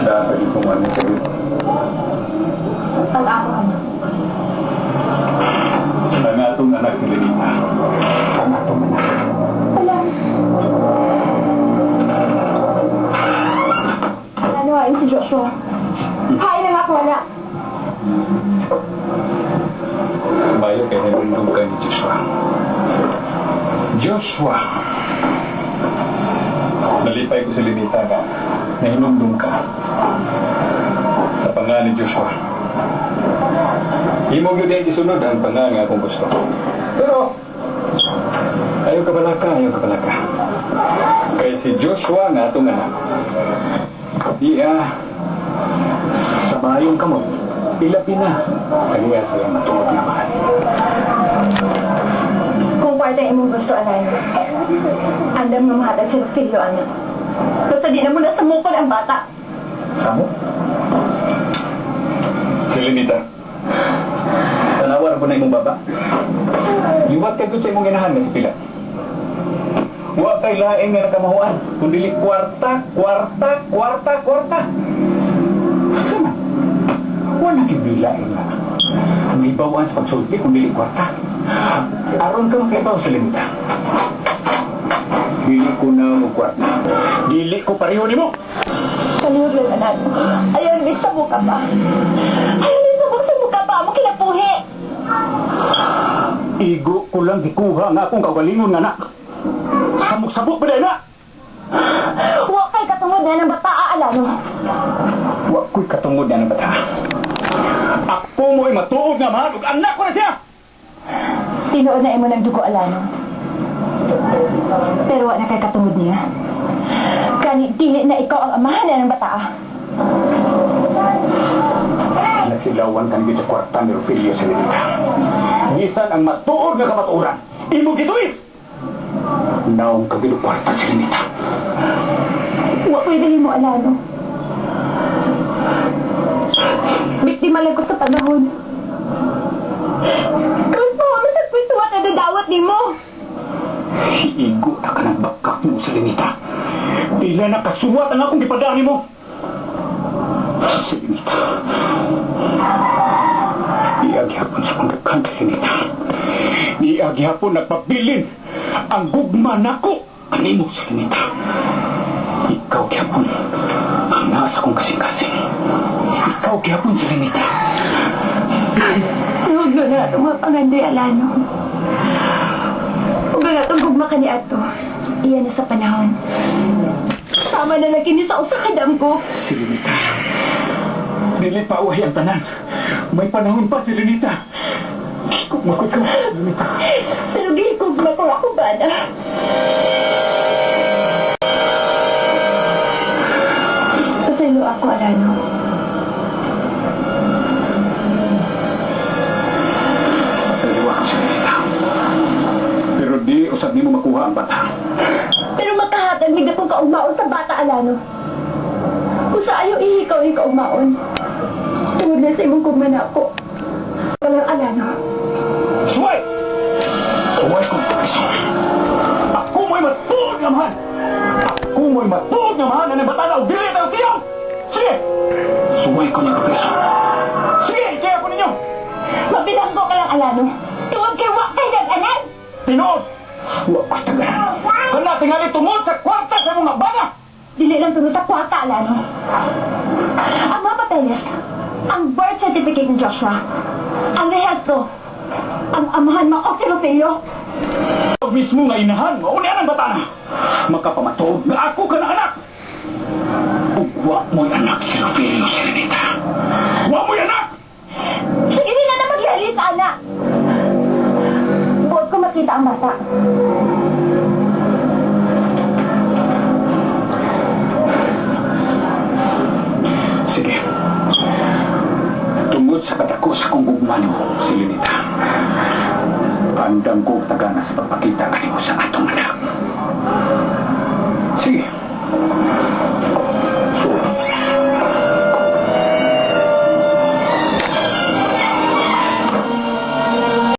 Dapat kong ano sa'yo. Ang ako anak. Ang atong anak si Lenita. Ang atong anak. Alam. Ano ay si Joshua? Hain na ako anak. Bayo kay nalundong ka ni Joshua. Joshua! Nalipay ko si Lenita ka. Nahinumdum ka. Sa pangalan ni Joshua. Imo gyud ay gisunod ang pangalan nga akong gusto. Pero ayaw ka balaka, ayaw ka balaka. Kay si Joshua nga atong anak. Iya sa bayong kamot. Ilabi na. Kaniya siya matuod nga mahal. Kung kwarta imong gusto, Alano. Andam nga mahatag si Rufilio, anak. Basta di na mo na samukol ang bata. Samo? Si Lenita. Tanawa ra po na imong baba. Liwat kay sa imong inahan nga si Pila. Wa kay lain nga nakamahuan, kun dili kwarta, kwarta, kwarta, kwarta. Asa man? Wa na kibilain nga. Ang ibawaan sa pagsulti kung dili kwarta. Aron ka makaibaw sa Lenita. Dili ko na mo kwarta. Dili ko pareho nimo. Palihog lang, anak. Ayaw, bisa mo ka pa. Ayaw, bisa mo sa muka pa. Amo kinapuhi. Igo ko lang gikuha nga akong kaugalingon nga anak. Samok-sabok pa na. Wa kay katungod na ng bata, Alano. Wa ko'y katungod na ng bata. Ako mo'y matuod nga mahal ug anak ko na siya. Tinuod na imo ng dugo, Alano. Pero wa na kay katungod niya. Kani dili na ikaw ang amahan na ng bata. Nasilawan kan sa kwarta ni Rufilio sa Lenita. Bisan ang matuod nga kamatuoran, imo gituis. Naong kagilo kwarta si Lenita. Wa pwede nimo, Alano. Biktima lang ko sa panahon. Gusto mo sa kwento at nadadawat nimo. Igo na ka ng bakak mo sa Lenita. Pila na kasuwat ang akong gipadaan nimo. Si Lenita. Iaghapon sa akong daghan si Lenita. Iaghapon nagpabilin ang gugma nako kanimo si Lenita. Ikaw gyapon ang nasa akong kasing-kasing. Ikaw gyapon si Lenita. Huwag na na itong mga pangandoy, Alano. Huwag na itong gugma ka ni Ato. Iyan na sa panahon. Sama na lang kini sa usa ka damgo. Si Lenita. Dili pa uhay ang tanan. May panahon pa si Lenita. Gihigugma ko ikaw, Lenita. Pero gihigugma ko ako bana. Pasaylo ako, Alano. Pasaylo ako si Lenita. Pero di usab nimo makuha ang bata. Pero makahatag mig akong kaugmaon sa bata, Alano. Usa ayaw ihikaw yung kaugmaon. Tungod na sa imong gugma na ako. Walang Alano. Suway! Suway kong pagkaso. Ako mo'y matuod nga mahal. Ako mo'y matuod nga mahal na ng bata na o dili tayo tiyong. Sige! Suway ko niyang pagkaso. Sige! Ikaya ko ninyo! Mabilanggo ka lang, Alano. Tungod kay wa kay nag-anan. Tinuod! Wa ko'y tagalan. Kana tingali tungod sa kwarta sa mga bana! Dili lang tungod sa kwarta, Alano. Ang mga papeles, ang birth certificate ni Joshua, ang rehistro, ang amahan mao si Rufilio. Mismo nga inahan, mauna ang bata na. Makapamatuod nga ako ka na anak. Ug wa mo'y anak si Rufilio, si Lenita. Wa mo'y anak! Sige na na maglalis, anak. Buot ko makita ang bata. Sige. Tungod sa kadako sa kong gugma nimo, si Lenita. Andam ko tagana sa pagpakita kanimo sa atong anak. Sige.